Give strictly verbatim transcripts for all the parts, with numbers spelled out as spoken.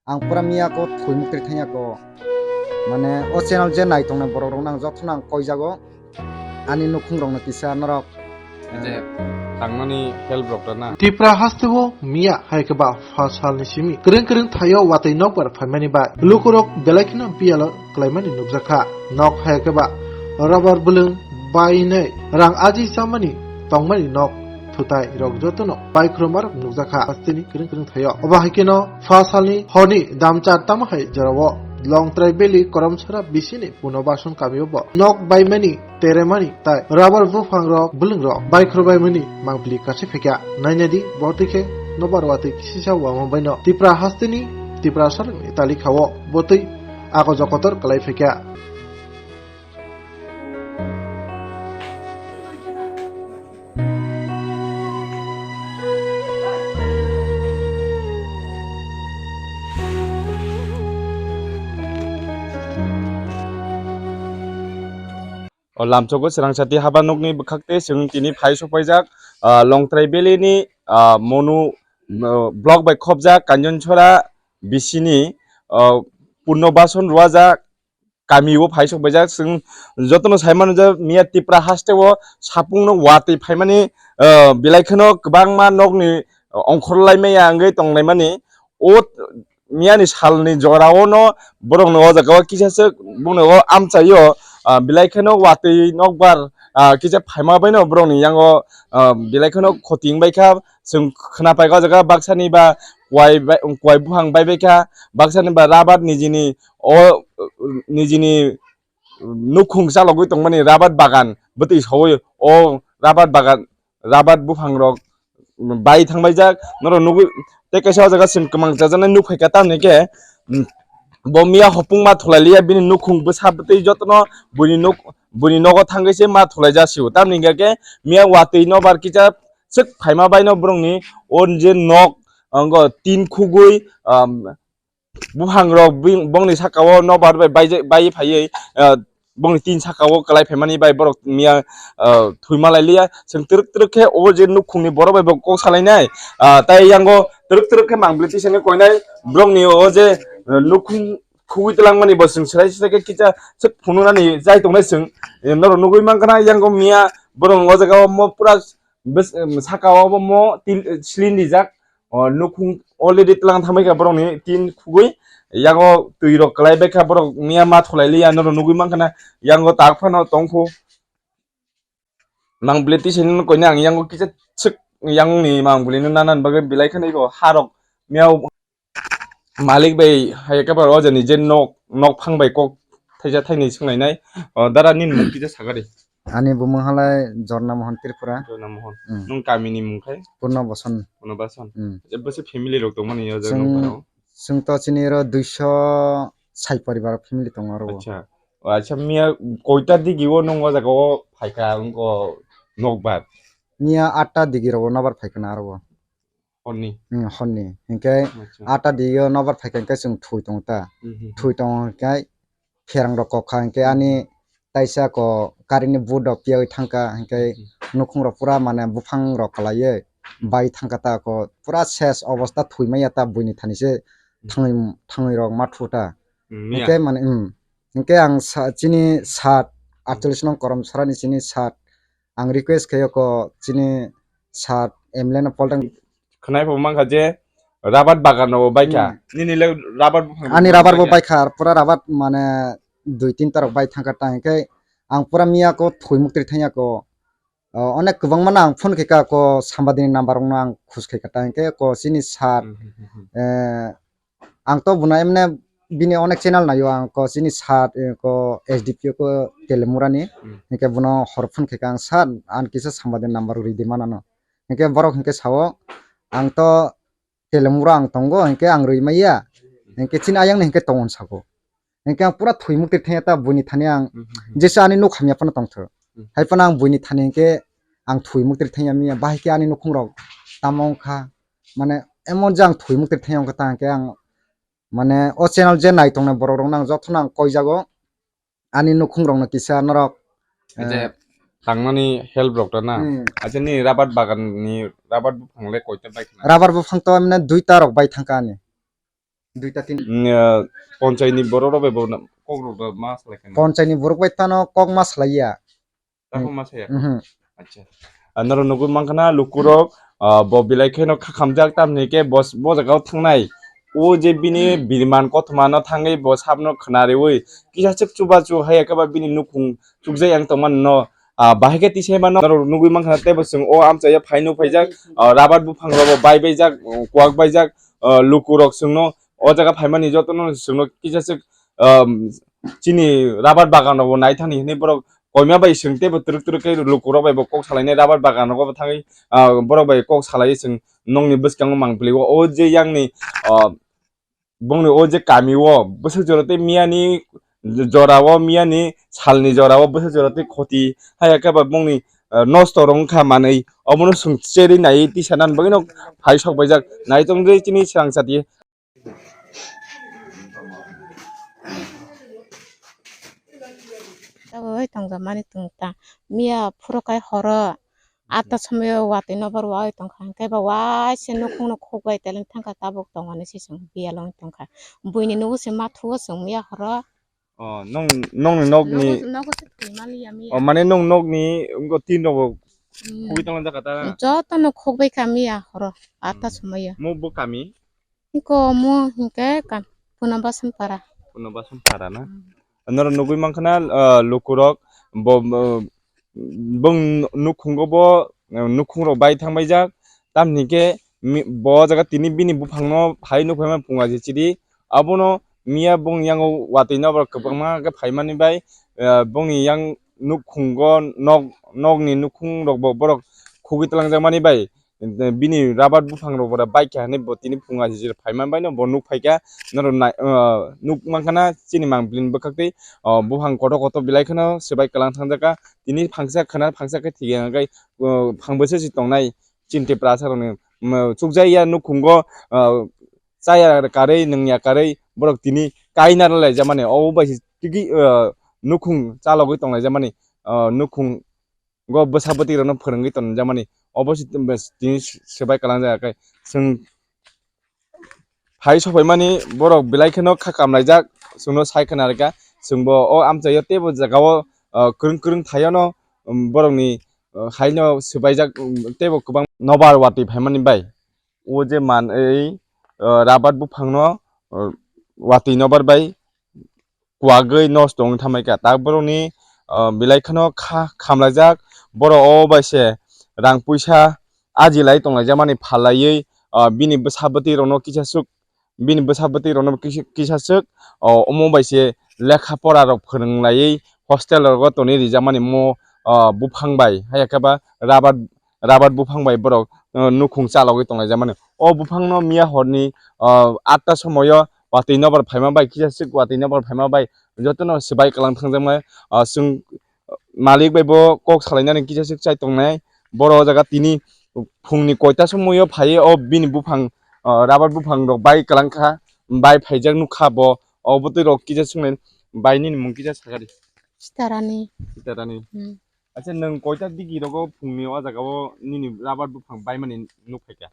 Ang pura miya ko thwi muktri thangya ko. Mane o channel je nai tongnai borok rokno ang jotono ang koijago. Ani nukhung rokno kisa norok, eh, tangmani help rok da na. Tipra hasteo miya hai khe ba pha salni simi kwrwng kwrwng thaio watwi nokbar phaimani bai lukurok belai kheno biyalo kwlaimani nukjakha. Nok hai khe ba rubber bwlwng bainai rang aji chamani tongmani nok thutai rok jotono baikhromarok nukjakha hasteni kwrwng kwrwng thaio. Obo hai kheno pha salni horni damchar tamo hai jorao Longtrai Valley Koromsora bisini Punobason kamio bo nok baimani teremani tai rubber buphang rok bwlwng rok baikhrobaimani mangpili kachi phaikha. Nainadi botwi khe nobar watwi kisisa wama baino Tipra hasteni Tipra sarangni talikha o botwi ago jokotor kwlai phaikha. O lamsogo chwrangsati haba nokni bwkhak tei chwng tini phai sokpaijak, ah, Longtrai Valley ni, ah, Monu, ah, block bai khopjak Kanjonsora bisini, ah, Purnobason Ruajak kami o phai sokpaijak. Chwng jotono sai mano je miya Tipra haste o sapung no watwi phaimani, ah, belai kheno kwbangma nokni ongkhor laimaya wngwi tonglaimani. O miyani salni jorao no borokno o jaga o kisa swk bongni o amchaio, ah, belai kheno watwi nokbar, ah, kisa phaima baino borokni yango, ah, belai kheno khoti wngbaikha. Chwng khwnapaikha o jaga baksani ba kuai bai, kuai buphang baibaikha, baksani ba rabar nijini o, nijini nukhung chalogwi tongmani rabar bagan bwtwi saui o rabar bagan rabar buphang rok bai thangbaijak norok nugwi. Tei kaisa o jaga chwng kwmang chajaknai nukphaikha tamni khe, mm, bo miya hopung ma thulailiya bini nukhung bwsa bwtwi jotono buini nuk buini nogo thangwi se ma thulaijak sio tamni hwnkhe miya watwi nobar kisa swk phaima baino borokni o je nok wngo tin khugwi, um, buphang rok bini, bongni saka o nobar bai baijak, bai phaiwi, ah, bongni tin saka o kwlai phaimani bai borok miya, ah, thwima lailiya. Chwng twrwk twrwk khe o je nukhungni borok bai bo kok salainai, ah, tai yango twrwk twrwk khe mangpili tisani koinai borokni o je, ah, nukhung khugwi twlangmani bo chwng swrai swrai khe kisa swk phunuknani chai tongnai chwng, eh, norok nugwi mankha na yango miya borok o jaga o mo pura bws-, em, saka o bo mo tin, eh, slin rijak. O nukhung already tlang thamwi kha borokni tin khugwi. Yango twi rok kwlai bai kha borok miya ma thulai liya norok nugwi mankha na yango tak phano tongkhu. Mangpili tisani no koina ang yango kisa swk yangni mangpili no nana bagwi belai khani bo ha rok miya malik bai hai khe ba o jani je nok, nok phang bai kok thaisa thainwi swnglainai. O dara nini mung kisa sagari. Ani bumung halai Jorna Mohon Tripura. Jorna Mohon. Hmm. Nung kami ni mung khai? Purno Boson. Purno Boson. Hmm. Bwse family rok tongmani o jaga chwng, nung phano? Chwng to chini ro duiso sai poribar family tongo aro. Acha. O acha miya koita digi o nung o jaga o phaikha wngkho nokbar? Miya atta digi rogo nobar phaikha na aro. Honni? Hmm, honni. Hinkhe acha. Atta digi o nobar phaikha hinkhe chwng thui tongo ta. Mhm. Thui tongo hinkhe pherang rok kok kha hinkhe ani taisa ko current ni board rok piyagwi thangkha hinkhe nukhung rok pura mane buphang rok kwlaiwi bai thangkha ta ko pura ses obosta thwi manya ta buini thani se thangwi thangwi rok ma thu ta. Hmm, miya. Hinkhe mane, hmm. Hinkhe ang sa-, chini sat, hmm, aatchallis nong Koromsora ni chini sat ang request khaio ko chini sat M L A no poltang. Khwnai bo mankha je rabat bagan rok bai kha. Hmm. Nini le rabat buphang ani rok rabar bo bai kha? Bai kha, pura rabat mane dui tinta rok bai thangkha ta hinkhe ang pura miya ko thwi muktri thangya ko. O, onek kwbangma no ang phone khaikha ko sambadini number rok no ang khus khaikha ta hinkhe ko chini sat, hmm, hmm, hmm, hmm, eh, ang to buna emne bini onek channel naio ang ko chini sat, eh, ko S D P O ko Telemura ni. Hmm. Hinkhe bono hor phone khaikha ang sat ang kisa sambadini number rok ridi manano. Hinkhe borok hinkhe sao ang to Telemura ang tongo, hinkhe ang rwi maya. Hinkhe chini ayang ni hinkhe tongo sago. Hinkhe ang pura thwi muktri thangya ta buini thani ang, hmm, hmm, hmm, jesa ani nuk hamya phano tongthok. Hmm. Hai phano ang buini thani hinkhe ang thwi muktri thangya miya, bahai khe ani nukhung rok tamo wngkha. Mane emon je ang thwi muktri thangya wngkha ta hinkhe ang mane o channel je nai tongnai borok rok no ang jotono ang koijago. Ani nukhung rokno kisa norok, je, eh, tangmani help rok da na? Hmm. Acha ni rabat bagan ni rabat buphang le koita bai khna? Rabar buphang to emne duita rok bai thangkha ani. Duita tin. Mm, eh, ponchai ni borok rok bai bo na-, kok rok da ma salai kha na? Ponchai ni borok bai tano kok ma salai ya. Tamo ma saya? Mhm. Acha. Ah, norok nugwi mankha na lukurok, ah, bo belai kheno kha khamjak, tamni khe bo, bo jaga o thangnai. O je bini biriman kothoma no thangwi bo sabno khna riwi kisa chwk chubachu hai khe ba bini nukhung chukjak yang tongmani no, ah, bahai khe tisa mano norok nugwi mankha na tei bo chwng o amchai o phai nuk phaijak, ah, rabar buphang rok bo bai baijak, kwak baijak, ah, lukurok chwngno o jaga phaimani jotono chwngno kisa chwk, ah, chini rabar bagan rok bo nai thani hinwi borok koima bai swng teibo twrwk twrwk khe lukurok bai bo kok salainai rabar bagan rogo bo thangwi, ah, borok bai kok salaiwi chwng nokni bwskango mangpili o, o je yakni, ah, bongni o je kami o bwswk jora tei miyani jora o miyani salni jora o bwswk jora tei khoti haya khe ba bongni, ah, nosto rok wngkha manwi obono chwng cherwi naiwi tisa nani bagwino phai sok baijak nai tongdi chini swrang chati. Tabuk tongjak mani tong ta. Miya phuru kai horo atta somoyo watwi nobar wai tongkha, hwnkhe ba waisa nukhungno khukbai teleng thangkha, tabuk tongmani se chwng biyalo wng tongkha. Buini nugo se ma thugo chwng miya horo. Oh, nong, nongni nokni Nogo, nogo se thwi mani ya miya. Oh, mane nong nokni wngkha tin rogo Hmm. khugwi tongna jaka ta? Jotono khukbai kha miya horo atta Hmm. somoyo. Mo bo kami? Iko mo hinkhe kan Puno Basan Para. Puno Basan Para na? Hmm. Norok nugwi mankha na, ah, lukurok bo, bo, bong nukhungo bo, ah, nukhung rok bai thangbaijak. Tamni khe mi-, bo jaga tini bini buphangno phai nukphaima punga je chiri. Abono miya bong yango watwi nobar kwbangma khe phaimani bai, ah, bongni yang nukhungo nok, nokni nukhung rokbo borok khugwi twlangjakmani bai. Bini rabar buphang rok bo bai kha hinwi bo tini phunga jijir phai man bai no bo nuk phai kha norok nai, ah, nuk mankha na chini mang bini bwkhak twi, ah, buphang kotor kotor belai kheno swbai kwlang thang jak kha tini phangsa khwna phangsa khe thik ya hwnkhe, ah, phang bwswk se tongnai chini Tiprasa rok ni, um, chukjak ya nukhungo, ah, chaya karwi nwng ya karwi borok tini kaina rwlai jak mani obo bai se tigi, ah, nukhung chalogwi tonglai jak mani, ah, nukhung go bwsa bwtwi rokno phwrwngwi tonjakmani obo se tini swbai kwlangjak khe chwng phai sophaimani borok belai kheno kha kamlaijak chwngno sai khna rwkha chwngbo o amchaio teibo jagao, ah, kwrwng kwrwng thaiono, um, borokni, ah, haino swbaijak, um, teibo kwbang nobar watwi phaimani bai o je manwi, ah, rabar buphangno, ah, watwi nobar bai kwagwi nosto wngwi thamai kha. Tak borokni, ah, belai kheno kha-, khamlaijak. Borok o bai se rang puisa aji lai tonglaijak mani phalaiwi, ah, bini bwsa bwtwi rokno kisa swk, bini bwsa bwtwi rokno kisa, kisa swk, oh, omo bai se lekha pora rok phwrwng laiwi hostel rogo tonwi rijak mani mo, ah, buphang bai haya khe ba rabar rabar buphang bai borok, uh, nukhung chalogwi tonglaijak mani. O buphangno miya horni, uh, atta somoyo watwi nobar phaima bai kisa swk watwi nobar phaima bai jotono swbai kwlang thangjakmani. Uh, chwng malik bai bo kok salainani kisa swk chai tongnai. Boro o jaga tini phungni koita somoyo phaiwi o bini buphang, uh, rabar buphang rok bai kwlang kha, bai phaijak nukha bo. O bwtwi rok kisa swknai bai nini mung kisa sakadi. Sitarani. Sitarani. Hmm. Acha, nwng koita digi rogo phungni o jaga o nini rabar buphang baimani nuk phaikha?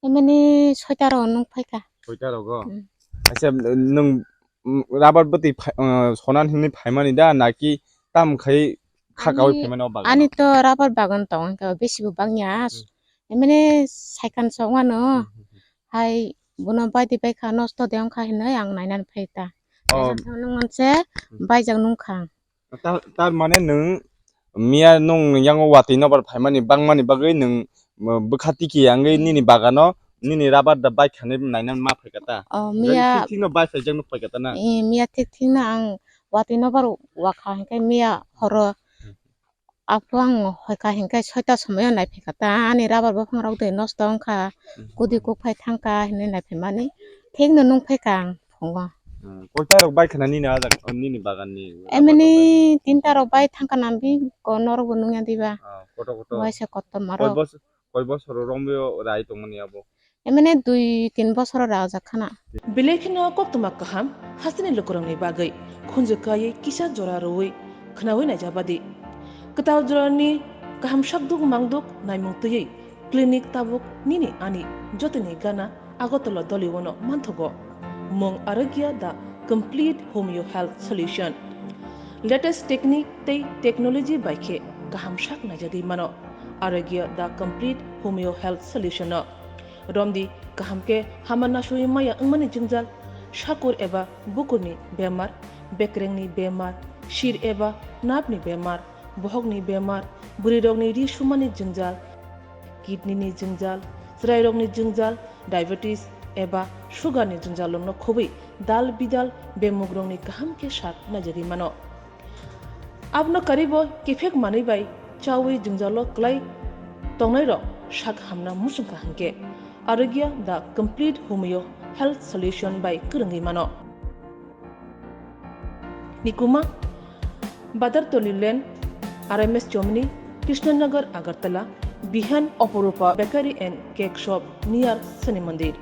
Emani soita rogo nuk phaikha. Soita rogo? Hmm. Acha, nwng, mm, rabar bwtwi phai-, uh, sonan hinwi phaimani da, naki tam khai khakaui Ani, phaimani o bagan? Ani to rabar bagan tong kha, besi bo bangya. Hmm. Emani saikan songmano. Hmm, hmm, hmm. Hai bono baidi baikha, nosto de wngkha hinwi ang nainani phaita. Oh. Nainani thangwi nung manse Hmm. baijak nungkha. Ta-, tar mane nwng miya nwng yango watwi nobar phaimani bangmani bagwi nwng, mm, bwkha tiki yangwi Hmm. nini bagano nini rabar da baikha hinwi nainani ma phaikha ta? Oh, Jani miya thik thikno bai phaijak nuk phaikha ta na? Eh, miya thik thikno ang watwi nobar wakha hinkhe miya horo Hmm. Aphuru ang hoikha hinkhe soita somoyo naiphaikha ta, ani rabar buphang rok de nosto wngkha, Mhm. kudi kuk phai thangkha hinwi naiphaimani, thikno nungphaikha ang phungo. Hmm, koita rok bai khna nini ajak, nini bagan ni rabar rok bai? Emini tinta rok bai thangkha nang bi ko norok bo nungya diba? Ah, koto koto. Waisa kotor marok. Koi bos-, koi bosor romwi rai tongmani abo? Emene dui tin bosoro rajak khana. Belai kheno koktwma kaham hasteni lukurokni bagwi khunju kaiwi kisa jora rwui khwnaui naijabadi. Kwtal jorani kaham sakduk mangduk naimung twiwi clinic tabuk nini ani jotoni gana Agartala Dolio-no manthogo. Mung Arogya the complete homeo health solution. Latest technique tei technology bai khe kaham sak naijagwi mano. Arogya the complete homeo health solution no. Romdi kaham khe hama nasui maya wngmani jwngjal, sakur eba bukurni bemar, bekrengni bemar, sir eba napni bemar, bohokni bemar, bwrwirokni ri sumani jwngjal, kidney ni jwngjal, chwrairokni jwngjal, diabetes eba sugar ni jwngjal rokno khobwi dal bidal bemugrokni kaham khe sak naijagwi mano. Abono karibo kiphek manwi bai chawi jwngjalo kwlai tongnairok sak hamna muchungkha hwnkhe Arogya the complete homeo health solution bai kwrwngwi mano. Nikuma, Badartoli Lane, R M S Chomni, Krishnanagar, Agartala, Bihan, Oporupa Bakery and Cake Shop near Shani Mandir.